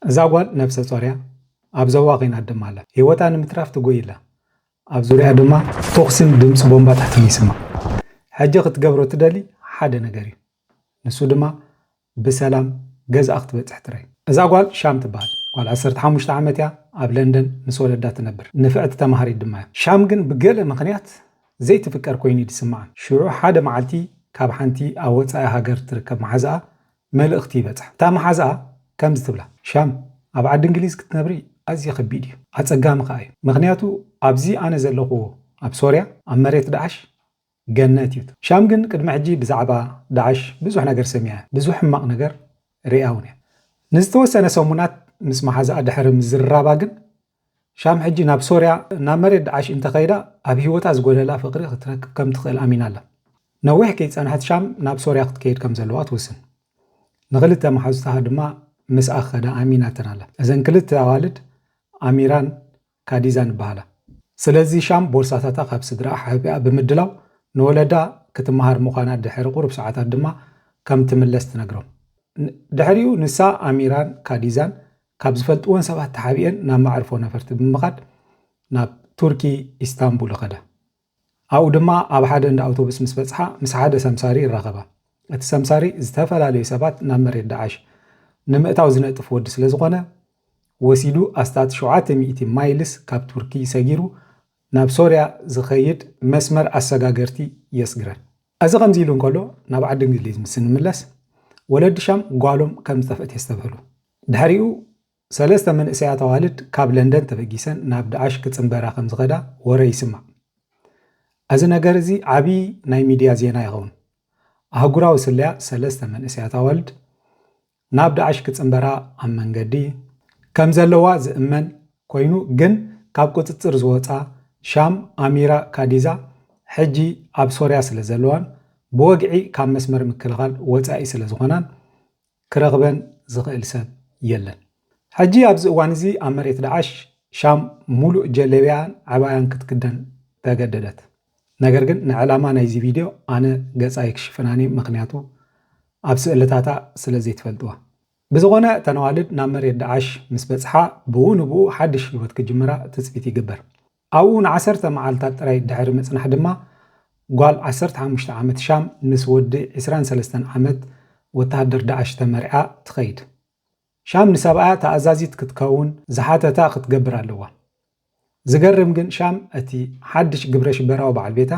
እዛ ጓል ነብሰ ጾር እያ። ኣብ ዞባ ኮይና ድማ ኣላ። ህይወታ ንምትራፍ ትጎይ ኣላ። ኣብ ዙርያ ድማ ተኹስን ድምፂ ቦምባታትን ይስማዕ። ሕጂ ክትገብሮ ትደሊ ሓደ ነገር እዩ። ንሱ ድማ ብሰላም ገዛኣ ክትበፅሕ ጥራይ። እዛ ጓል ሻም ትበሃል። ጓል ዓሰርተ ሓሙሽተ ዓመት እያ። ኣብ ለንደን ምስ ወለዳ ትነብር። ንፍዕቲ ተማሃሪት ድማ እያ። ሻም ግን ብገለ ምኽንያት ዘይትፍቀር ኮይኑ እዩ ዝስምዓ። ሽዑ ሓደ መዓልቲ ካብ ሓንቲ ኣብ ወፃኢ ሃገር ትርከብ መሓዛኣ መልእኽቲ ይበፅሓ። እታ መሓዛኣ ከምዚ ትብላ፣ ሻም፣ ኣብ ዓዲ እንግሊዝ ክትነብሪ ኣዝዩ ከቢድ እዩ፣ ኣጸጋሚ ከኣ እዩ። ምኽንያቱ ኣብዚ ኣነ ዘለኹዎ ኣብ ሶርያ ኣብ መሬት ዳዕሽ ገነት እዩ። ሻም ግን ቅድሚ ሕጂ ብዛዕባ ዳዕሽ ብዙሕ ነገር ሰሚዓ እያ፣ ብዙሕ ሕማቕ ነገር ርእያ እውን እያ። ንዝተወሰነ ሰሙናት ምስ መሓዛኣ ድሕሪ ምዝርራባ ግን ሻም ሕጂ ናብ ሶርያ ናብ መሬት ዳዕሽ እንተኸይዳ ኣብ ህይወታ ዝጎደላ ፍቕሪ ክትረክብ ከም ትኽእል ኣሚና ኣላ። ነዊሕ ከይጸንሐት ሻም ናብ ሶርያ ክትከይድ ከም ዘለዋ ትውስን። ንኽልተ መሓዙታኻ ድማ ምስኣ ክኸዳ ኣሚናተን ኣላ። እዘን ክልተ ኣዋልድ ኣሚራን ካዲዛን ይበሃላ። ስለዚ ሻም ቦርሳታታ ካብ ስድራኣ ሓቢኣ ብምድላው ንወለዳ ክትመሃር ምዃና ድሕሪ ቁሩብ ሰዓታት ድማ ከም ትምለስ ትነግሮም። ድሕሪኡ ንሳ ኣሚራን ካዲዛን ካብ ዝፈልጥወን ሰባት ተሓቢኤን ናብ መዕርፎ ነፈርቲ ብምኻድ ናብ ቱርኪ ኢስታንቡል ይኸዳ። ኣብኡ ድማ ኣብ ሓደ እንዳ ኣውቶቡስ ምስ በጽሓ ምስ ሓደ ሰምሳሪ ይራኸባ። እቲ ሰምሳሪ ዝተፈላለዩ ሰባት ናብ መሬት ዳዕሽ ንምእታው ዝነጥፍ ወዲ ስለ ዝኾነ ወሲዱ ኣስታት ሸውዓተ ሚእቲ ማይልስ ካብ ቱርኪ ሰጊሩ ናብ ሶርያ ዝኸይድ መስመር ኣሰጋገርቲ የስግረን። እዚ ከምዚ ኢሉ እንከሎ ናብ ዓዲ እንግሊዝ ምስ እንምለስ ወለዲ ሻም ጓሎም ከም ዝጠፍአት የስተብህሉ። ድሕሪኡ ሰለስተ መንእሰያት ኣዋልድ ካብ ለንደን ተበጊሰን ናብ ዳዕሽ ክጽንበራ ከም ዝኸዳ ወረ ይስማዕ። እዚ ነገር እዚ ዓቢ ናይ ሚድያ ዜና ይኸውን። ኣህጉራዊ ስለያ ሰለስተ መንእሰያት ኣዋልድ ናብ ዳዕሽ ክጽንበራ ኣብ መንገዲ ከም ዘለዋ ዝእመን ኮይኑ ግን ካብ ቁጽጽር ዝወጻ ሻም ኣሚራ ካዲዛ ሕጂ ኣብ ሶርያ ስለ ዘለዋን ብወግዒ ካብ መስመር ምክልኻል ወጻኢ ስለ ዝኾናን ክረኽበን ዝኽእል ሰብ የለን። ሕጂ ኣብዚ እዋን እዚ ኣብ መሬት ዳዕሽ ሻም ሙሉእ ጀለቢያን ዓባያን ክትክደን ተገደደት። ነገር ግን ንዕላማ ናይዚ ቪድዮ ኣነ ገጻ ኣይክሽፍናን እየ፣ ምኽንያቱ ኣብ ስእልታታ ስለ ዘይትፈልጥዋ። ብዝኾነ እተን ኣዋልድ ናብ መሬት ዳዕሽ ምስ በጽሓ ብኡ ንብኡ ሓድሽ ህይወት ክጅምራ ትጽቢት ይግበር። ኣብኡ ንዓሰርተ መዓልታት ጥራይ ድሕሪ ምጽናሕ ድማ ጓል ዓሰርተ ሓሙሽተ ዓመት ሻም ምስ ወዲ ዕስራን ሰለስተን ዓመት ወተሃደር ዳዕሽ ተመርዓ ትኸይድ። ሻም ንሰብኣያ ተኣዛዚት ክትከውን ዝሓተታ ክትገብር ኣለዋ። ዝገርም ግን ሻም እቲ ሓድሽ ግብረ ሽበራዊ በዓል ቤታ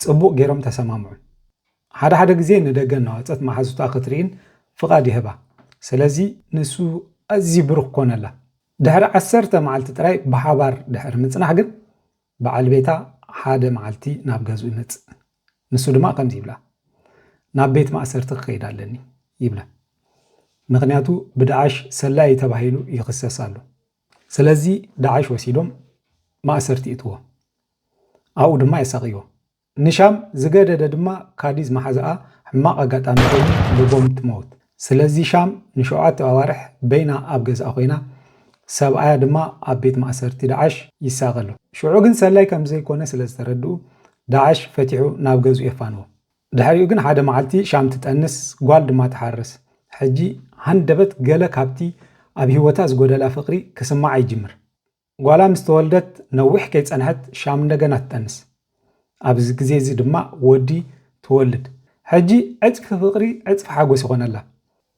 ጽቡቕ ገይሮም ተሰማምዑ። ሓደ ሓደ ግዜ ንደገ እናወጸት መሓዙታ ክትርእይን ፍቓድ ይህባ። ስለዚ ንሱ ኣዝዩ ብሩኽ ኮነላ። ድሕሪ ዓሰርተ መዓልቲ ጥራይ ብሓባር ድሕሪ ምጽናሕ ግን በዓል ቤታ ሓደ መዓልቲ ናብ ገዝኡ ይመጽእ። ንሱ ድማ ከምዚ ይብላ፣ ናብ ቤት ማእሰርቲ ክኸይድ ኣለኒ ይብላ። ምኽንያቱ ብዳዕሽ ሰላዪ ተባሂሉ ይኽሰስ ኣሎ። ስለዚ ዳዕሽ ወሲዶም ማእሰርቲ ይእትዎ። ኣብኡ ድማ የሳቕይዎ። ንሻም ዝገደደ ድማ ካዲዝ መሓዛኣ ሕማቕ ኣጋጣሚ ኮይኑ ብቦምብ ትመውት። ስለዚ ሻም ንሸውዓተ ኣዋርሕ በይና ኣብ ገዝኣ ኮይና ሰብኣያ ድማ ኣብ ቤት ማእሰርቲ ዳዕሽ ይሳቐ ኣሎ። ሽዑ ግን ሰላይ ከም ዘይኮነ ስለ ዝተረድኡ ዳዕሽ ፈቲሑ ናብ ገዝኡ የፋንዎ። ድሕሪኡ ግን ሓደ መዓልቲ ሻም ትጠንስ፣ ጓል ድማ ትሓርስ። ሕጂ ሃንደበት ገለ ካብቲ ኣብ ህይወታ ዝጎደላ ፍቕሪ ክስምዓ ይጅምር። ጓላ ምስ ተወልደት ነዊሕ ከይጸንሐት ሻም እንደገና ትጠንስ። ኣብዚ ግዜ እዚ ድማ ወዲ ትወልድ። ሕጂ ዕጽፊ ፍቕሪ ዕጽፊ ሓጎስ ይኾነላ።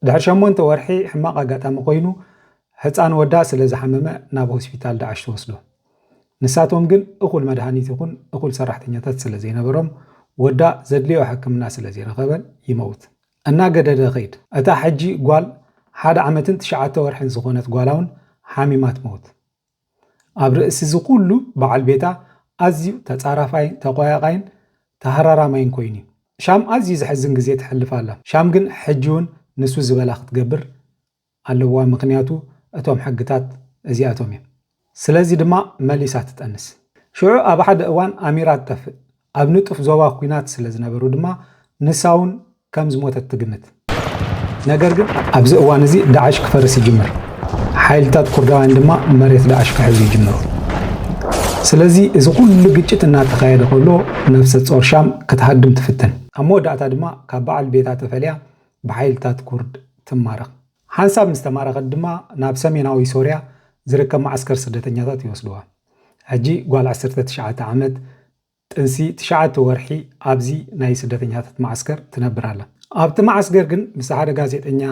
ድሕሪ ሸሞንተ ወርሒ ሕማቕ ኣጋጣሚ ኮይኑ ህጻን ወዳ ስለ ዝሓመመ ናብ ሆስፒታል ዳዕሽ ተወስዶ። ንሳቶም ግን እኹል መድሃኒት ይኹን እኹል ሰራሕተኛታት ስለ ዘይነበሮም ወዳ ዘድልዮ ሕክምና ስለ ዘይረኸበን ይመውት። እናገደደ ኸይድ። እታ ሕጂ ጓል ሓደ ዓመትን ትሽዓተ ወርሕን ዝኾነት ጓላ እውን ሓሚማ ትመውት። ኣብ ርእሲ እዚ ኩሉ በዓል ቤታ ኣዝዩ ተጻራፋይን ተቆያቃይን ተሃራራማይን ኮይኑ እዩ። ሻም ኣዝዩ ዘሕዝን ግዜ ተሕልፍ ኣላ። ሻም ግን ሕጂ እውን ንሱ ዝበላ ክትገብር ኣለዋ፣ ምኽንያቱ እቶም ሕግታት እዚኣቶም እዮም። ስለዚ ድማ መሊሳ ትጠንስ። ሽዑ ኣብ ሓደ እዋን ኣሚራ ትጠፍእ። ኣብ ንጡፍ ዞባ ኲናት ስለ ዝነበሩ ድማ ንሳ እውን ከም ዝሞተት ትግምት። ነገር ግን ኣብዚ እዋን እዚ ዳዕሽ ክፈርስ ይጅምር። ሓይልታት ኩርዳውያን ድማ መሬት ዳዕሽ ክሕዙ ይጅምሩ። ስለዚ እዚ ኩሉ ግጭት እናተኻየደ ከሎ ነፍሰ ጾር ሻም ክትሃድም ትፍትን። ኣብ መወዳእታ ድማ ካብ በዓል ቤታ ተፈልያ ብሓይልታት ኩርድ ትማረኽ። ሓንሳብ ምስ ተማረኸት ድማ ናብ ሰሜናዊ ሶርያ ዝርከብ መዓስከር ስደተኛታት ይወስድዋ። ሕጂ ጓል ዓሰርተ ትሽዓተ ዓመት ጥንሲ ትሽዓተ ወርሒ ኣብዚ ናይ ስደተኛታት መዓስከር ትነብር ኣላ። ኣብቲ መዓስከር ግን ምስ ሓደ ጋዜጠኛ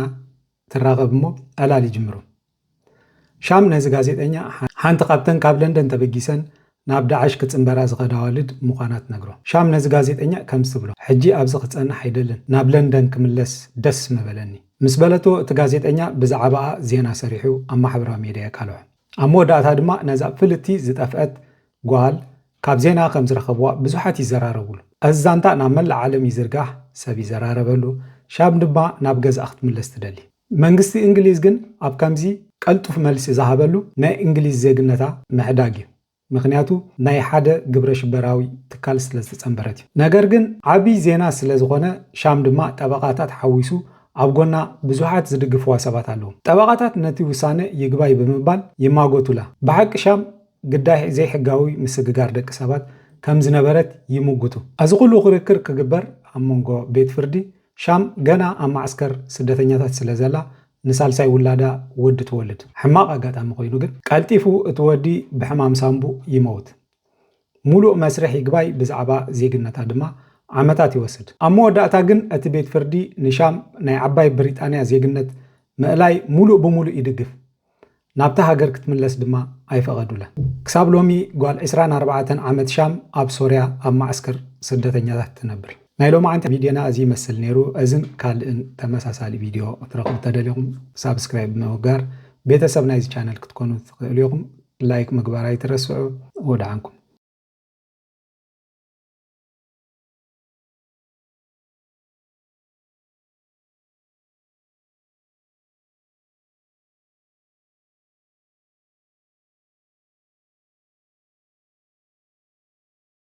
ትራኸብ እሞ ዕላል ይጅምሩ። ሻም ነዚ ጋዜጠኛ ሓንቲ ካብተን ካብ ለንደን ተበጊሰን ናብ ዳዕሽ ክጽንበራ ዝኸዳ ኣዋልድ ምዃና ትነግሮ። ሻም ነዚ ጋዜጠኛ ከምዚ ትብሎ፣ ሕጂ ኣብዚ ክጸንሕ ኣይደልን፣ ናብ ለንደን ክምለስ ደስ ምበለኒ ምስ በለቶ፣ እቲ ጋዜጠኛ ብዛዕባኣ ዜና ሰሪሑ ኣብ ማሕበራዊ ሜድያ የቃልዖ። ኣብ መወዳእታ ድማ ነዛ ፍልጥቲ ዝጠፍአት ጓል ካብ ዜና ከም ዝረኸብዋ ብዙሓት ይዘራረቡሉ። እዚ ዛንታ ናብ መላእ ዓለም ይዝርጋሕ፣ ሰብ ይዘራረበሉ። ሻም ድማ ናብ ገዝኣ ክትምለስ ትደሊ። መንግስቲ እንግሊዝ ግን ኣብ ከምዚ ቀልጡፍ መልሲ ዝሃበሉ ናይ እንግሊዝ ዜግነታ ምሕዳግ እዩ። ምኽንያቱ ናይ ሓደ ግብረ ሽበራዊ ትካል ስለ ዝተጸንበረት እዩ። ነገር ግን ዓቢ ዜና ስለ ዝኾነ ሻም ድማ ጠበቓታት ሓዊሱ ኣብ ጎና ብዙሓት ዝድግፍዋ ሰባት ኣለዉ። ጠበቓታት ነቲ ውሳነ ይግባይ ብምባል ይማጎቱላ። ብሓቂ ሻም ግዳይ ዘይሕጋዊ ምስግጋር ደቂ ሰባት ከም ዝነበረት ይምጉቱ። እዚ ኩሉ ክርክር ክግበር ኣብ መንጎ ቤት ፍርዲ ሻም ገና ኣብ ማዕስከር ስደተኛታት ስለ ዘላ ንሳልሳይ ውላዳ ወዲ ትወልድ። ሕማቕ ኣጋጣሚ ኮይኑ ግን ቀልጢፉ እቲ ወዲ ብሕማም ሳንቡእ ይመውት። ሙሉእ መስርሕ ይግባይ ብዛዕባ ዜግነታ ድማ ዓመታት ይወስድ። ኣብ መወዳእታ ግን እቲ ቤት ፍርዲ ንሻም ናይ ዓባይ ብሪጣንያ ዜግነት ምእላይ ሙሉእ ብሙሉእ ይድግፍ። ናብታ ሃገር ክትምለስ ድማ ኣይፈቐዱላን። ክሳብ ሎሚ ጓል ዕስራን ኣርባዕተን ዓመት ሻም ኣብ ሶርያ ኣብ ማዕስከር ስደተኛታት ትነብር። ናይ ሎማዓንቲ ቪድዮና እዚ ይመስል ነይሩ። እዝን ካልእን ተመሳሳሊ ቪድዮ ክትረኽቡ ተደሊኹም ሳብስክራይብ ብምግባር ቤተሰብ ናይዚ ቻነል ክትኮኑ ትኽእሉ ኢኹም። ላይክ ምግባር ኣይትረስዑ። ወድዓንኩም።